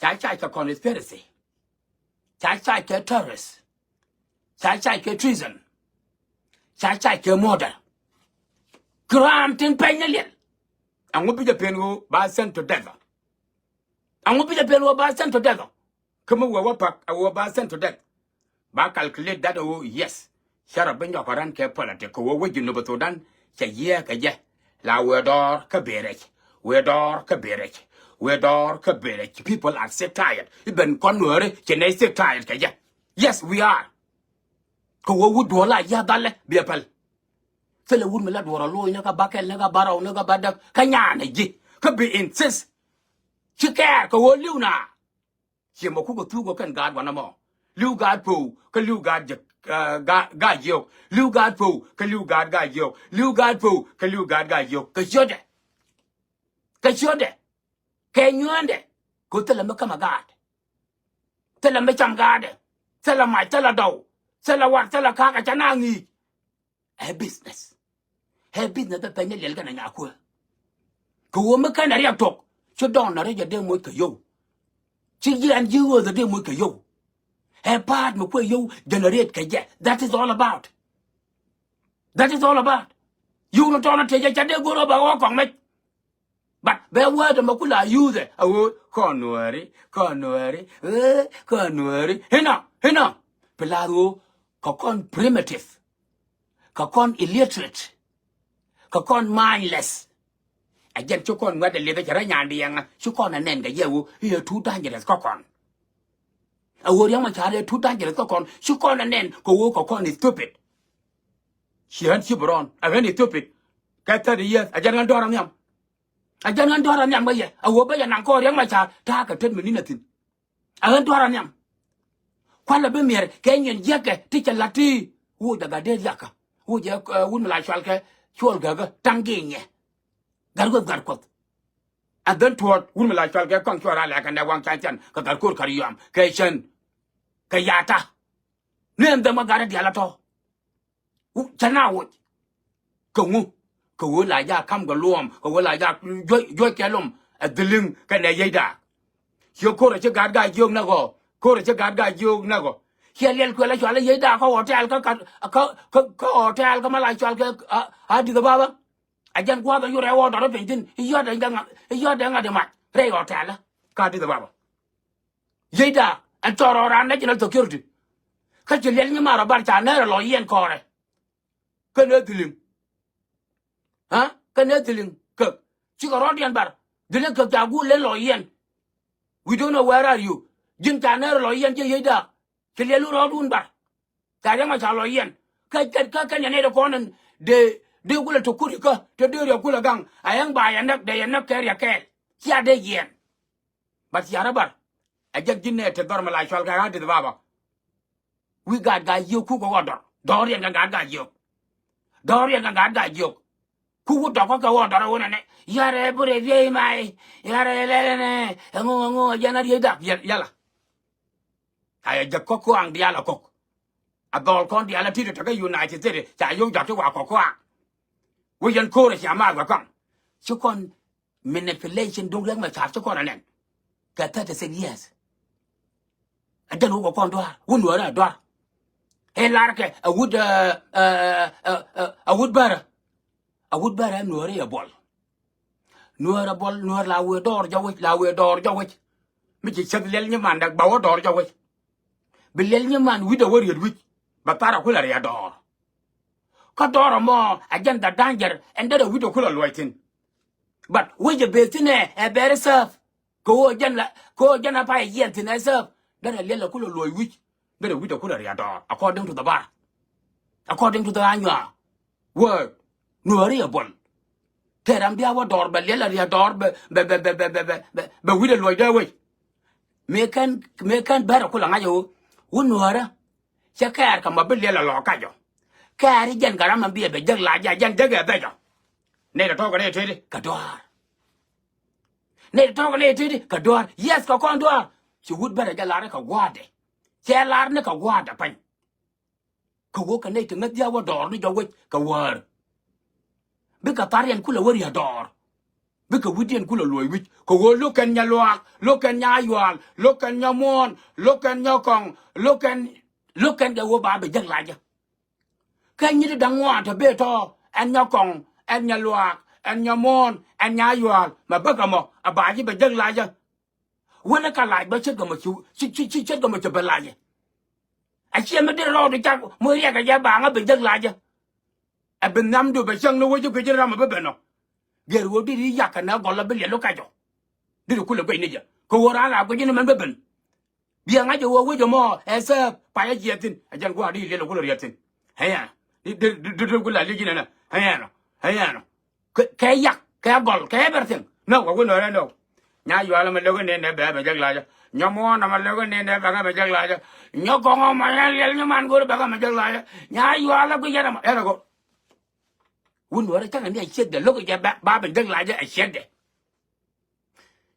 ca ca kɛ conspiracy. Ca ca kɛ terrorist. Ca ca kɛ treason. Ca ca kɛ murder. Crime tin pɛny ni liɛl. Ɛŋu bi jɛ pen ɣöö ba sent to death. Ɛŋu bi jɛ pen ɣöö ba sent to death. Kä mi wee wä pak a wee ba sent to death. Ba calculate that, oh yes. Cä rɔ bi nyɔk ran kɛ politic kɛ wee wä Junub Sudan cɛ yiëë kɛ jɛ. La wee dɔɔr kä berec. Wee dɔɔr kä berec. Wee dɔɔr kä berec. People are sick tired. Even kɔn Nuääri cɛ nɛy sick tired kɛ jɛ. Yes, we are. Kɛ wee wut duɔl a yia̱a̱ dhalɛ biɛ päl. Thilɛ wut mi la duɔr a lo̱o̱c ni kä ba kɛl ni kä ba rɔw ni kä ba däk kä nyaanɛ ji̱ kä bi insist. Ci kɛɛr kɛ wee li̱w na. Ciɛ mɔ kukɛ thuk wä kɛn gaat wanɛ mɔ. Li̱w gaat po̱w kä li̱w gaat jɛ gaat gaat jiök. Li̱w gaat po̱w kä li̱w gaat gaat jiök. Li̱w gaat po̱w kä li̱w gaat gaat jiök. Kɛ ciötdɛ. Kɛ ciötdɛ. Kɛ nyuäändɛ. Kɛ thilɛ mi kämɛ gaat. Thilɛ mi cam gaatdɛ. Thilɛ mac thilɛ dɔw. Thilɛ wat thilɛ ka̱a̱k a ca na ŋi̱i̱c. Ɛ business. Ɛ business bɛ pɛny ni liɛl kɛnɛ nyakuɛ. Kɛ ɣöö mi kɛn ɛ riɛk tok ci dɔɔn na rɛc ɛ dee moc kɛ yio̱w. Ci jiɛn ji̱ ɣööth ɛ dee moc kɛ yio̱w. Ɛ pa̱a̱t mi kuɛ yio̱w generate kɛ jɛ. That is all about. That is all about. Yio̱w ni tɔɔn ɛ tëë jɛ ca dee go̱r ɣä bɛ ɣɔɔ kɔŋ mɛc. But bɛ word mɛ kula use ɛ a ɣöö kɔn nuääri, kɔn nuääri, eh, kɔn nuääri. Hinɔ, hinɔ. Pi lath ɣöö kɛ kɔn primitive, kɛ kɔn illiterate, kɛ kɔn mindless. Ɛ jɛn ci kɔn ŋuɛt ɛ lieth ɛ cɛ rɛ nyan diɛŋä ci kɔn ɛ nɛn kɛ yɛ ɣöö i̱ ɛ too dangerous kä kɔn. Ɛ ɣöö Riɛk Macar ɛ too dangerous kä kɔn ci kɔn ɛ nɛn kɛ ɣöö kɛ kɔn is stupid. Ci ɣän ci bi rɔɔn ɛ ɣän is stupid. Kɛ thirty years ɛ jɛn ɣän dɔ̱r ɛ nhiam. A jɛn ɣän dua̱r a nhiam kä yɛ a ɣöö bä yɛ naŋ kɔɔr Riɛk Macar ta̱a̱ kɛ tet mi ni̱n a thi̱n. A ɣän dua̱r a nhiam. Kualɛ bi miɛr kɛ nyin jiäkɛ ti cɛ la̱t ti. Woc a gat dee riakä. Woc ɛ wut mi la cual kɛ cuɔl gäkä ta̱ŋ gi̱i̱nyɛ. Gat Kuɔth, gat Kuɔth. A dhɛn tuɔɔt wut mi la cual kɛ kɔŋ cuɔl a lɛ̈kɛ nɛ waŋ can can kɛ gat ko̱r kär yɔam kɛ cän kɛ yata. Ni ɛn dhɛm kä gat a dial a tɔ̱. Cä na woc. Kɛ ŋu? Kɛ ɣöö la jak ka̱m kɛ luɔm, kɛ ɣöö la jak juɔc, juɔc kɛ lom ɛ dhiliŋ kɛnɛ yiëëc daak. Ciɛ ko̱r ɛ ci gaat gaa jiök nɛ ɣɔɔ, ko̱r ɛ ci gaat gaa jiök nɛ ɣɔɔ. Ciɛ liɛl kuɛl ɛ cual ɛ yiëëc daak kä hotel kä, kä, kä, kä, kä hotel kä ma la cual kɛ a, Addis Ababa. A jɛn gua̱a̱th ɛ yur ɛ ɣɔɔ dɔr ɛ piny thi̱n i̱ yɔt ɛ ŋa̱t, i̱ yɔt ɛ ŋa̱t i̱ mac rɛy hotel kä Addis Ababa. Yiëëcda ɛn thɔrɔ ran national security. Kä ci liɛl nyimaar ɔ bar ca nɛɛr ɛ lɔ yiɛn kɔɔrɛ. Kä nɛ dhiliŋ. Ha? Kä nɛ dhiliŋ kek. Cikɛ rɔɔdiɛn bar. Dhiliŋ kek ca guul len lɔ yiɛn. We don't know where are you. Ji̱n ca nɛɛr ɛ lɔ yiɛn ji̱ yiëëcda. Ci liɛl wä rɔɔdun bar. Ca riɛm a ca lɔ yiɛn. Kä, kä, kä, kä nyɛ nɛy ti kɔn in dee, dee kulɛ ti kuri kä, te dee riɛ kulɛ gaŋ. A yɛŋ ba yɛ näk, dee yɛ näk kɛ riɛ kɛɛl. Cia dee yiɛn. But cia rɔ bar. A jek ji̱n nɛ te dhɔr mi la cual kɛ Addis Ababa. Wi̱i̱ gaat gaa jiök kuk kɛ ɣɔt dɔr. Dhɔriɛn kɛ gaat gaa jiök. Dhɔriɛn kɛ gaat gaa jiök. Kuk wut dɔk kä kɛ ɣɔt dɔr a wun ɛnɛ. Yarɛ bi rɛ riey may. Yarɛ lɛlɛ nɛ. Ɛŋu, ɛŋu, a jɛn a riey dak. Yɛ, yɛla. A yɛ jek kɔk kuaŋ diaal a kɔk. A dhɔl kɔn diaal a ti̱t tekɛ United States. Ca yio̱w jɔk ti wa kɔk kuaŋ. Wi̱c yɛn ko̱r a cia maak wɛ kɔn. Ci kɔn manipulation duŋ Riɛk Macar ci kɔn anɛn. Kɛ thirty six years. A jɛn wä kɛ kɔn dua̱r, wä nuäärä a dua̱r. Ɛ lar kɛ a wut, ɛ, ɛ, ɛ, ɛ, a wut bärä. A wut bärä ɛ nuäärä yɛ buɔl. Nuäärä buɔl, nuäär la wëë dɔɔr jɔwec, la wëë dɔɔr jɔwec. Mi ci cäth liɛl nyiman däk ba wä dɔɔr jɔwec. Bi liɛl nyiman wi̱cdɛ wä riet wi̱c. Ba thar a kulɛ riat dɔɔr. Kä dɔɔr ɛmɔ a jɛn the danger ɛn derɛ wi̱cdɛ kulɛ luɔc thi̱n. But wecɛ bee thi̱n ɛ, ɛ very safe. Kɛ ɣöö jɛn la, kɛ ɣöö jɛn a pay yiɛn thi̱n ɛ safe. Derɛ liɛl ɛ kulɛ luɔc wi̱c. Derɛ wi̱cdɛ kulɛ riat dɔɔr according to the bar. According to the anyuaa word. Nuääri ɛ buɔl. Tëë ram bia wä dɔɔr bɛ liɛl a riat dɔɔr bɛ, bɛ, bɛ wi̱cdɛ luɔc dee wec. Mëë kɛn, mëë kɛn bɛr ɛ kulɛ ŋa̱c ɛ ɣöö wä nuäärä. Cɛ kɛɛr kɛ ma bi liɛl a lɔɔk kacɔ. Kɛɛr i̱ jɛn kɛ ram ma bi ɛ bɛ jek lac a jɛn jek ɛ bɛcɔ. Nɛy tɔ̱ tɔ̱ɔ̱k kɛ nɛy tëëdi kɛ dua̱a̱r. Nɛy tɔ̱ tɔ̱ɔ̱k kɛ nɛy tëëdi kɛ dua̱a̱r. Yes kɛ kɔn dua̱a̱r. Ci wut bärɛ jɛ lar kɛ gua̱a̱rdɛ. Cɛ lar ni kɛ gua̱a̱rdɛ pa̱ny. Kɛ wä kɛ nɛy ti ŋäth jiaak wä dɔɔr ni jɔwec kɛ wäär. Bikɛ thariɛn kulɛ wä ria̱a̱ dɔɔr. Bikɛ wi̱cdiɛn kulɛ luɔc wi̱c kɛ ɣöö lo̱k kɛn nyɛ luaak, lo̱k kɛn nyɛ ayual, lo̱k kɛn nyɛ muɔ̱ɔ̱n, lo̱k kɛn nyɛ kɔŋ, lo̱k kɛn, lo̱k kɛn kɛ ɣöö ba bɛ jek lacä. Kä nyit da̱ŋ ŋuan te bee tɔ̱ ɛn nyɛ kɔŋ, ɛn nyɛ luaak, ɛn nyɛ muɔ̱ɔ̱n, ɛn nyɛ ayual mɛ bäkɛ mɔ a ba ji̱ bɛ jek lacä. Wänä ka lac bä ce̱tkɛ mɔ ci, ci, ci, ci ce̱tkɛ mɔ ci ben lacä. A ciɛ mi dee rɔɔdu cak mi riɛk kɛ jɛ baŋä ben jek lacä. Ɛ ben nhiamdu bɛ cäŋ ni wec i̱ guic in ram ɛ bä ben ɔ. Gɛr ɣöö dee ri yak kɛ nɛ gɔl ɛ bi liɛl lu kacɔ. Dee ri kulɛ guic ni jɛ kɛ ɣöö raan la guic in mɛn bä ben. Biɛ ŋa̱c ɛ ɣöö wec ɛmɔ ɛ sääp payä jiɛth thi̱n. Ɛ jɛn gua̱a̱r di liɛl ɛ kulɛ riɛth thi̱n. Ɛ yɛn di, di, di, di, di kulɛ liɛc in ɛnɛ. Ɛ yɛn ɔ. Ɛ yɛn ɔ. Kɛ, kɛ yak, kɛ gɔl, kɛ everything. No, wä wä nuɔrɛ no. Nya yual ma lök ni ne bɛ bɛ jek lacä. Nyɔ muɔn ma lök ni ne bɛ bɛ jek lacä. Nyɔ kɔŋɔ ma yɛn liɛl nyɔ man go̱r bɛ bɛ jek lacä. Nya yual ku yɛn ma yɛn ko. Wä nuɔrɛ cäŋ ni a ciɛt dɛ lök jɛ ba bɛ jek lacä a ciɛt dɛ.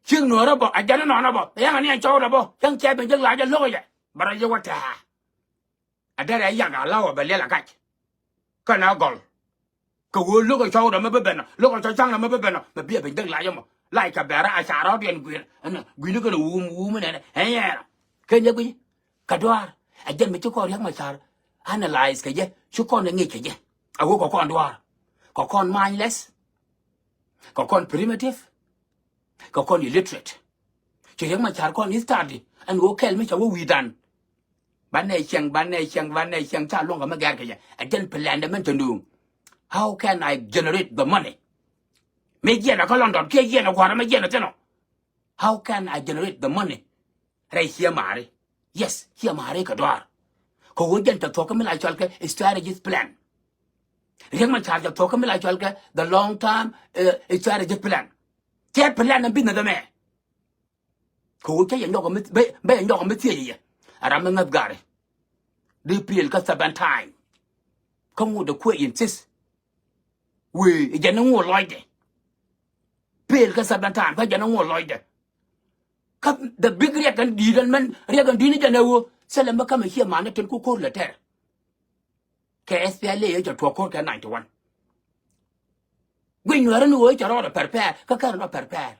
Ciek nuɔrɛ bɔ a jɛn nɔnɔ bɔ yɛn ni a cɔw dɛ bɔ yɛn cɛ bɛ jek lacä lök jɛ. Bɛ rɔ yɛ wä tɛɛ. A derɛ yak a law a bɛ liɛl a kac. Kɛnɛ gɔl. Kɛ ɣöö lo̱k ɛ cɔw rɔ mɛ bä ben ɔ, lo̱k ɛ cɔw ca̱ŋ rɔ mɛ bä ben ɔ, mɛ biɛ ben däk lac ɛmɔ. Lac kɛ bɛ̈rä a ca rɔɔdiɛn gui̱r ɛn gui̱ni kɛnɛ wum wum ɛnɛnɛ ɛnyɛɛrä. Ken jɛ gui̱c kɛ duaar. Ɛ jɛn mi ci kɔn Riɛk Macar analyze kɛ jɛ, ci kɔn ɛ ŋic kɛ jɛ. A ɣöö kɛ kɔn duaar, kɛ kɔn mindless, kɛ kɔn primitive, kɛ kɔn illiterate. Ci Riɛk Macar kɔn study ɛn ɣöö kɛl mi ca wä wi̱i̱dan. Banɛ cieŋ, banɛ cieŋ, banɛ cieŋ, ca luɔ̱ŋ kɛ mi gɛr kɛ jɛ. Ɛ jɛn plan dɛ mɛn te nuŋ. How can I generate the money? Mi jiɛn ɛ kä London kiɛ jiɛn ɛ gua̱a̱r mi jiɛn ɛ thin ɔ. How can I generate the money? Rɛy ciɛ maari. Yes, ciɛ maari kɛ duaar. Kɛ ɣöö jɛn te thuɔ̱k kä mi la cɔal kɛ strategic plan. Riɛk Macar te thuɔ̱k kä mi la cɔal kɛ the long term, eh, strategic plan. Cɛ plan ɛn business ɛmɛ. Kɛ ɣöö cä yɛ nyɔk mi, bä, bä yɛ nyɔk mi thiec yɛ. A ram mi ŋäth gari. Di pil kä seven time. Kä ŋut dɛ kuɛ insist. Wee, jɛn ni ŋut lɔcdɛ. Pil kä seven time, kä jɛn ni ŋut lɔcdɛ. Kä the big riɛk kɛn di̱i̱t ɛn mɛn, riɛk kɛn di̱i̱t ni jɛn ɛ ɣöö thilɛ mi kä mi ciɛ man ni tin ku ko̱r lɛ tɛr. Kɛ S P L A cɛ tuɔɔk ko̱r kɛ ninety one. Guic Nuɛɛri ni ɣöö cɛ rɔɔdɛ prepare, kä kɛn rɔ prepare.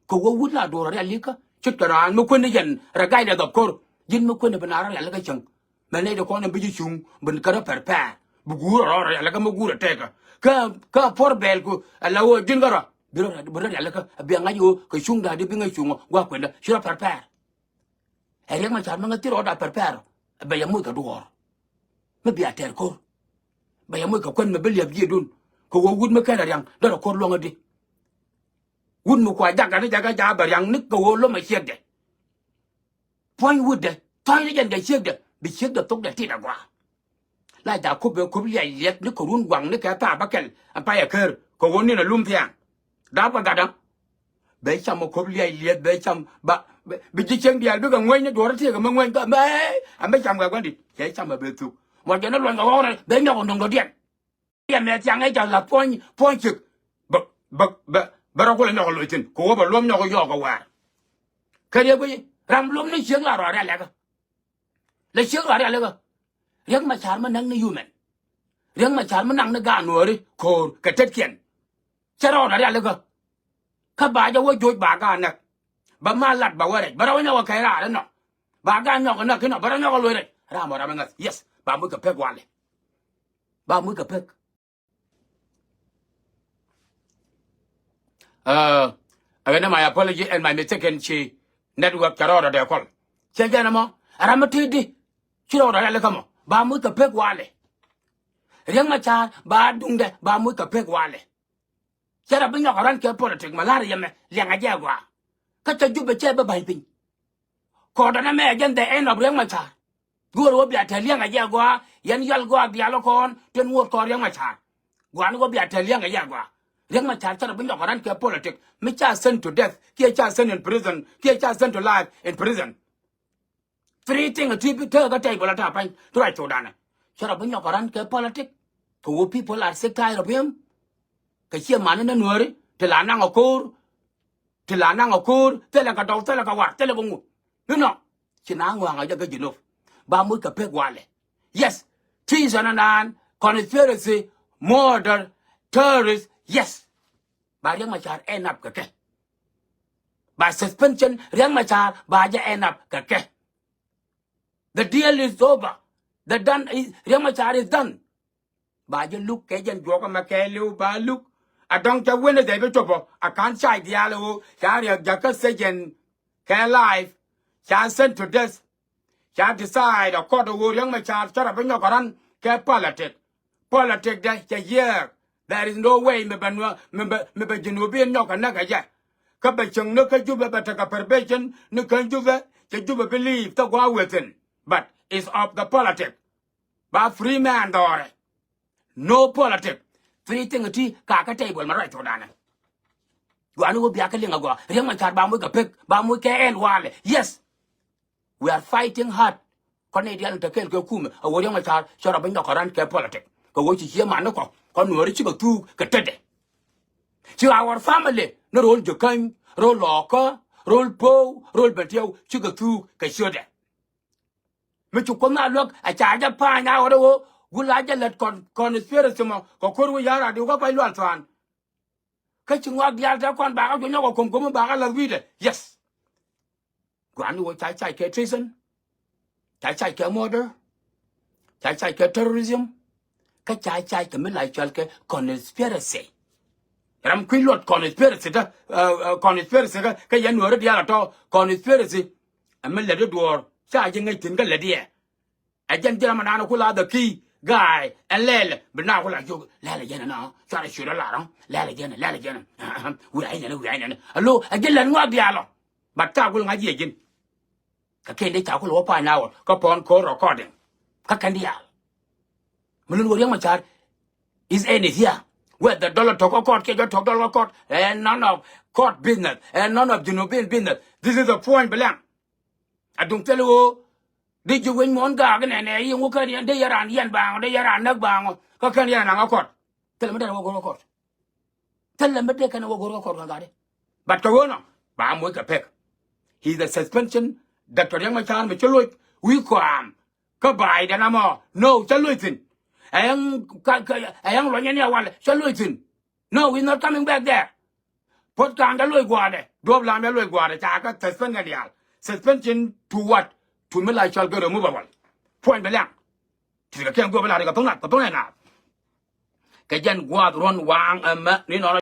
Kɛ ɣöö wut la duɔ̱ɔ̱r rialikä, ce̱tkɛ raan mi kuäni jɛn regardless of ko̱r, ji̱n mi kuäni bi na rɔ rialikä cäŋ. Mɛ nɛy ti kɔn in bi ji̱ cuŋ, bi kɛ rɔ prepare, bi guur rɔ rialikä mi guur ɛ tɛkä. Kä, kä puɔr bɛɛl ku, ɛ la ɣöö ji̱n kärɔa, bi rɔ, bi rɔ rialikä, bi ŋa̱c ɣöö kɛ cuŋ da̱a̱di bi ŋäc cuŋ ɔ, gua̱a̱k kuëndä, ci rɔ prepare. Ɛ Riɛk Macar mi ŋäth thil rɔɔdɛ prepare, bɛ yɛ moc kɛ duɔ̱ɔ̱r. Mi bia tɛr ko̱r. Bɛ yɛ moc kɛ kuän mi bi liɛp jiɛdun. Kɛ ɣöö wut mi kɛn a riaŋ, dɔrɛ ko̱r luɔ̱ŋädi. Wut mi kua jakä ni jakä jakä bɛ riaŋ ni kɛ ɣöö lomɛ ciekdɛ. Puɔ̱ny wutdɛ, thɔ̱ny ni jɛn kɛ ciekdɛ, bi ciekdɛ thokdɛ tit agua. La ja̱ kup bɛ kup liac liɛth ni kɛ run guaŋ ni kɛ thaap bä kɛl, ɛn pay ɛ ker, kɛ ɣöö nin a lum thiaŋ. Dap kɛ gatdä. Bɛ cam ɛ kup liac liɛth, bɛ cam, ba, bɛ, bi ji̱ cieŋ diaal bikɛ ŋuäcni duɔ̱ɔ̱r tiek ɛmɛ ŋuäny kä, mɛ, ɛmɛ cam kɛ gua̱ndit, cɛ cam ɛ bɛ thuk. Mɔ jɛn ni luɔ̱ny kɛ ɣɔ̱k rɛ, bɛ nyɔk ɛ nɔŋ dɔ̱diɛn. Yɛ mɛ thiaŋ ɛ ca la̱th puɔ̱ny, puɔ̱ny cik. Bä, bä, bä, bä rɔ kulɛ nyɔk ɛ loc thi̱n. Kɛ ɣöö bɛ luɔ̱m nyɔk ɛ yɔɔk ɛ wäär. Kɛ riek guic, ram luɔ̱m ni ciek la rɔ rialikä. La ciek rɔ rialikä. Riɛk Macar mi näk ni human. Riɛk Macar mi näk ni gaat Nuääri ko̱o̱r kɛ tetkiɛn. Cɛ rɔɔdɛ rialikä. Kä ba jɛ wä joc ba gaat näk. Ba ma lat ba wä rɛc. Ba rɔ wä nyɔk ɛ kɛc raar inɔ. Ba gaat nyɔk ɛ näk inɔ. Ba rɔ nyɔk ɛ loc rɛc. Ram ɔ ram ɛ ŋäth. Yes. Ba muc kɛ pek walɛ. Ba muc kɛ pek. Ɛ, ɛ, ɣän ɛ my apology and my mistake ɛn ci network cɛ rɔɔdɛ dee kɔl. Cɛ jɛn ɛmɔ, ɛ ram mi tëëdi, ci rɔɔdɛ rialikä mɔ. Ba muc kɛ pek walɛ. Riɛk Macar, ba duŋdɛ, ba muc kɛ pek walɛ. Cɛ rɔ bi nyɔk ɛ run kɛ politic, mɛ la̱r yɛmɛ, liɛŋɛ jɛ gɔaa. Kä cɛ Jubɛ cɛ bi ba̱ny piny. Kɔɔdɛ nɛmɛ ɛ jɛn the end of Riɛk Macar. Go̱o̱r ɣöö bia te liɛŋɛ jɛ gɔaa, yɛn yɔl gɔaa diaal kɔn, tin ŋuɔ̱t kɔn Riɛk Macar. Gua̱a̱n ɣöö bia te liɛŋɛ jɛ gɔaa. Riɛk Macar cɛ rɔ bi nyɔk ɛ run kɛ politic. Mi ca sent to death, kiɛ ca sent in prison, kiɛ ca sent to life in prison. Three thing ti bi te kä table ata pany, ti ruac thokdanɛ. Cɛ rɔ bi nyɔk ɛ run kɛ politic. Kɛ ɣöö people are sick tired of him. Kɛ ciɛ mani ni Nuääri, ti la naŋ ɛ ko̱o̱r. Ti la naŋ ɛ ko̱o̱r, thilɛ kɛ dɔw, thilɛ kɛ war, thilɛ kɛ ŋu. Inɔ, ci na ŋɔaŋ a jɛ kä Junub. Ba muc kɛ pek walɛ. Yes, treason and conspiracy, murder, terrorist, yes. Ba Riɛk Macar end up kɛ kɛ. Ba suspension Riɛk Macar ba jɛ end up kɛ kɛ. The deal is over. The done is, Riɛk Macar is done. Ba jɛ luk kɛ jɛn juɔk ɛmɛ kɛɛliw ba luk. A dɔ̱ŋ cɛ Wednesday bi cop ɔ, a ka̱n cay diaal ɣöö ca Riɛk jakä sijin kɛ life, ca sent to death. Ca decide a court ɣöö Riɛk Macar cä rɔ bi nyɔk ɛ run kɛ politic. Politic dɛ cɛ yiëëk. There is no way mi bɛ nuä, mi bɛ, mi bɛ Junubin nyɔk ɛ näk ɛ jɛ. Kä bɛ cieŋ ni kä Jubɛ bɛ tekɛ probation ni kä Jubɛ, cɛ Jubɛ bi leave thok gua̱a̱th within. But it's of the politic. Ba free man dhɔrɛ. No politic. Three thing ti ka kä table mɛ ruac thokdanɛ. Gua̱a̱ni wä bia kä liŋ agɔaa. Riɛk Macar ba muc kɛ pek, ba muc kɛ end walɛ. Yes. We are fighting hard. Kɔn ni dial in te kɛɛl kɛ kumɛ. A wä Riɛk Macar cɛ rɔ bi nyɔk ɛ run kɛ politic. Kɛ wä ci cie man ni kɔ. Kɔn Nuääri cikɛ thuk kɛ tetdɛ. Ci our family ni ro̱l Jikäny, ro̱l Lɔɔkä, ro̱l Po̱o̱, ro̱l Bentiɛw cikɛ thuk kɛ ciötdɛ. Mi ci Kuoth na luäk a ca jɛ pa̱a̱ny a ɣöö Gul a jɛ lät kɔn, conspiracy mɔ kɛ ko̱r wi̱c ya̱r a diw kä pay lual thuan. Kä ci ŋɔak diaal te kɔn bakä juɔ̱ny ɔ kɛ ko̱m ko̱m bakä lath wi̱i̱dɛ. Yes. Gua̱a̱ni wä ca cac kɛ treason. Ca cac kɛ murder. Ca cac kɛ terrorism. Kä ca cac kɛ mi la cɔal kɛ conspiracy. Ram kui̱ luɔt conspiracy tä, uh, uh, conspiracy kä, kä yɛn nuɔ̱ɔ̱ri diaal a tɔ conspiracy. Ɛ mi lät i̱ duɔ̱ɔ̱r ca ji̱ ŋäc thi̱n kä lät iɛ. Ɛ jɛn ji̱ ram a naan ku la the key guy. Ɛn lɛl bi na ku la jiök lɛl ɛ jɛn ɛnɔ cuarɛ ciöt ɛ la rɔ̱ŋ lɛl ɛ jɛn lɛl ɛ jɛn. Wi̱i̱ a inɛn wi̱i̱ a inɛn alo ɛ ji̱ lɛl ŋɔak diaal ɔ. But ka gul ŋa̱c yɛ ji̱n. Kä kɛn dee ca ku lɛ wä pa̱ny na wä kä pɔn ko̱r recording. Kä kɛn diaal. Mi lun wä Riek Machar is any here. Whether dɔl ɛ tɔk kä court kiɛ jɔ tɔk dɔl kä court. Ɛ none of court business. Ɛ none of Junubin business. This is a point blank. A duŋ thil ɣöö di ji̱ wec muɔ̱ɔ̱n gaak nɛnɛ yiëŋ wä kä riɛn dee yɛ raan yɛn baaŋɔ dee yɛ raan näk baaŋɔ. Kä kɛn yɛn anaŋ kä court. Thilɛ mi dee wä go̱r kä court. Thilɛ mi dee kɛn wä go̱r kä court kä gatdi. But kɛ ɣöö nɔ ba moc kɛ pek. He is a suspension. Doctor Riek Machar mi ci loc wi̱i̱ kɔam. Kä ba̱a̱ydɛ namɔ no cä loc thi̱n. Ɛyäŋ ka, ka, ɛyäŋ luɔ̱nyɛ ni awal cä loc thi̱n. No, he's not coming back there. Puɔ̱t ka̱a̱ŋ dɛ loc gua̱a̱dɛ duɔ̱p lam dɛ loc gua̱a̱dɛ ca kä suspend kɛ diaal. Suspension to what? To mi la cɔal kɛ removable. Puɔ̱ny bɛ liaŋ. Ti kɛ kɛn guɔ̱p bɛ la ri kɛ thoŋ nat kɛ thoŋ nat. Kɛ jɛn gua̱a̱th ruɔ̱n waaŋ ɛmɛ ni nɔnɔ.